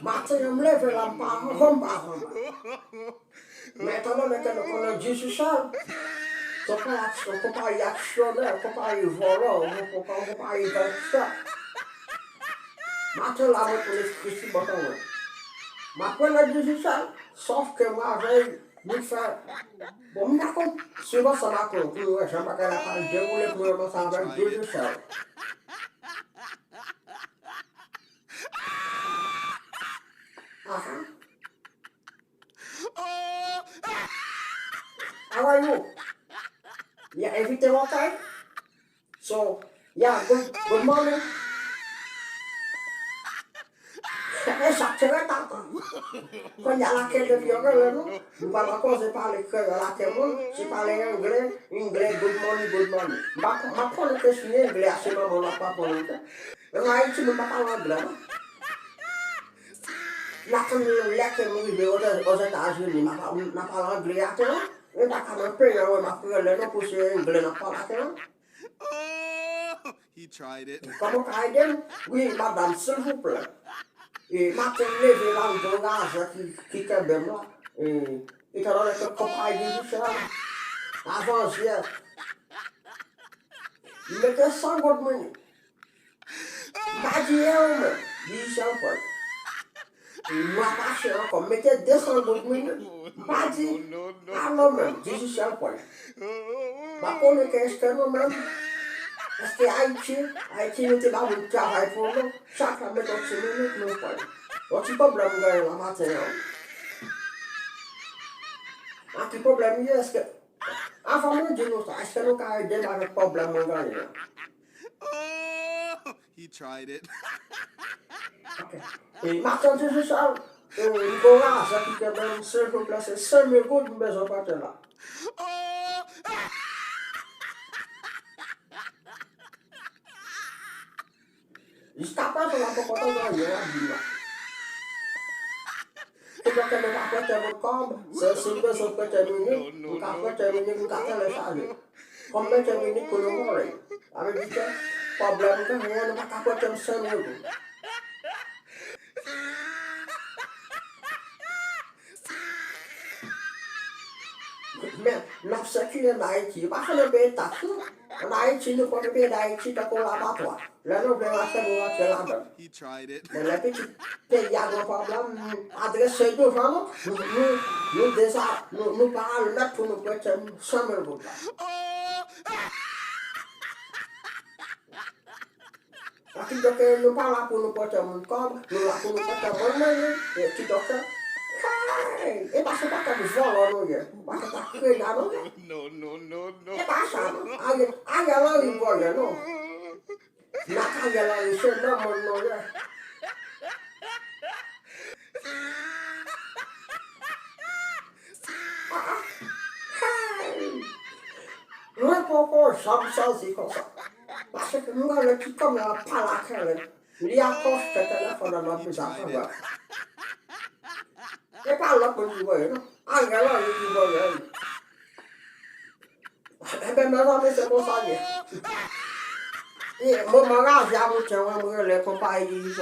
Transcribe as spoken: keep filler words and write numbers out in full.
Maten an, m leve la, m pa anwo, m pa anba. Men etan done ke nou konnen Digicel se yon konpayi aksyonè, yon konpayi vòlò, yon konpayi gangsè. Maten la, mwen tou lespri sou bòkò mwen. M ap rele Digicel, sòf ke mwen avè l, nou fè. Bon, m pa konn swiv ansanm ak ou pou nou wè jan bagay la pral dewoule pou mwen ansanm avèk Digicel. Aha. How are you? Yeah, everything okay? So, yeah, good, good morning. E sa k te rete ankò. Kounye a lakè depi yo rele nou, nou pa nan koze pale kreyòl a timoun, si pale angle, angle, good morning, good morning. M pa, m pa konnen ke si angle a se manman w ap aprann angle. An Ayiti, moun pa pale angle, non. N a tann lè ke m rive Ozetazini, m a pale angle atè la. E pa ka nan peyi an, m ap rele non pou se angle n ap pale atè la. Kòman w ka ede m? Wi, madanm, silvouplè. E, maten m leve la, m gen yon raje ki, ki kenbe m la. E, etan done ke konpayi Digicel la, avan yè, m mete san goud mwen. M pa di anyen menm, Digicel pran l. Mwa pase ankò, m mete de san goud mwen. M pa di anyen menm, Digicel pran l. M pa konnen ke èske nou menm, èske Ayiti, Ayiti nou te ba moun travay pou nou, chak fwa mete yon ti minit nou pran l. Yon ti pwoblèm m genyen la maten an. A ki pwoblèm li ye, èske Avan mwen di nou sa, èske nou ka ede m avèk pwoblèm mwen genyen an? Ok. E, m ap tann Digicel, e, m gen yon lajan ki kenbe m, silvouplè, se senk mil goud m bezwen prete la. Jiskaprezan, la poko tande anyen w ap di m la. Kidonk, nou pa prete moun kòb, se si m bezwen prete minit, m ka prete minit, m ka telechaje. Kòm mete minit pou nou vole. Sa vle di ke pwoblèm genyen, nou pa ka prete m senk mil goud. Men, n ap sikile ann Ayiti. Yo pa fè nou peye taks, non. Ann Ayiti, nou konn peye Dayiti tankou labatwa. Lè nou vle rantre, nou rantre ladan l. Men lè pitit peyi a gen pwoblèm, nou adrese yo devan nou. Nou, nou, nou deza, nou, nou pa al mèt pou nou prete san mil goud la. Kidonk, nou pa la pou nou prete moun kòb, nou la pou nou prete moun manje. E kidonk, hey, e pa se pakèt vòlò nou ye, pakèt akrena nou ye. E pa sa non. Ariel, Ariel Henry vòlè non. N ak Ariel Henry se nan moun nou ye. Ah, ah. Hey! Mwen poko janm sezi konsa. Paske m wè lè ti kòmè ap pale ak Helen. Li ap poste telefòn nan nan vizaj anba. E pa lòt moun ki voye non. Ariel Henry ki voye l. Enben, mezanmi, se konsa l ye. E moman raje a moute, mwen, m rele konpayi Digicel.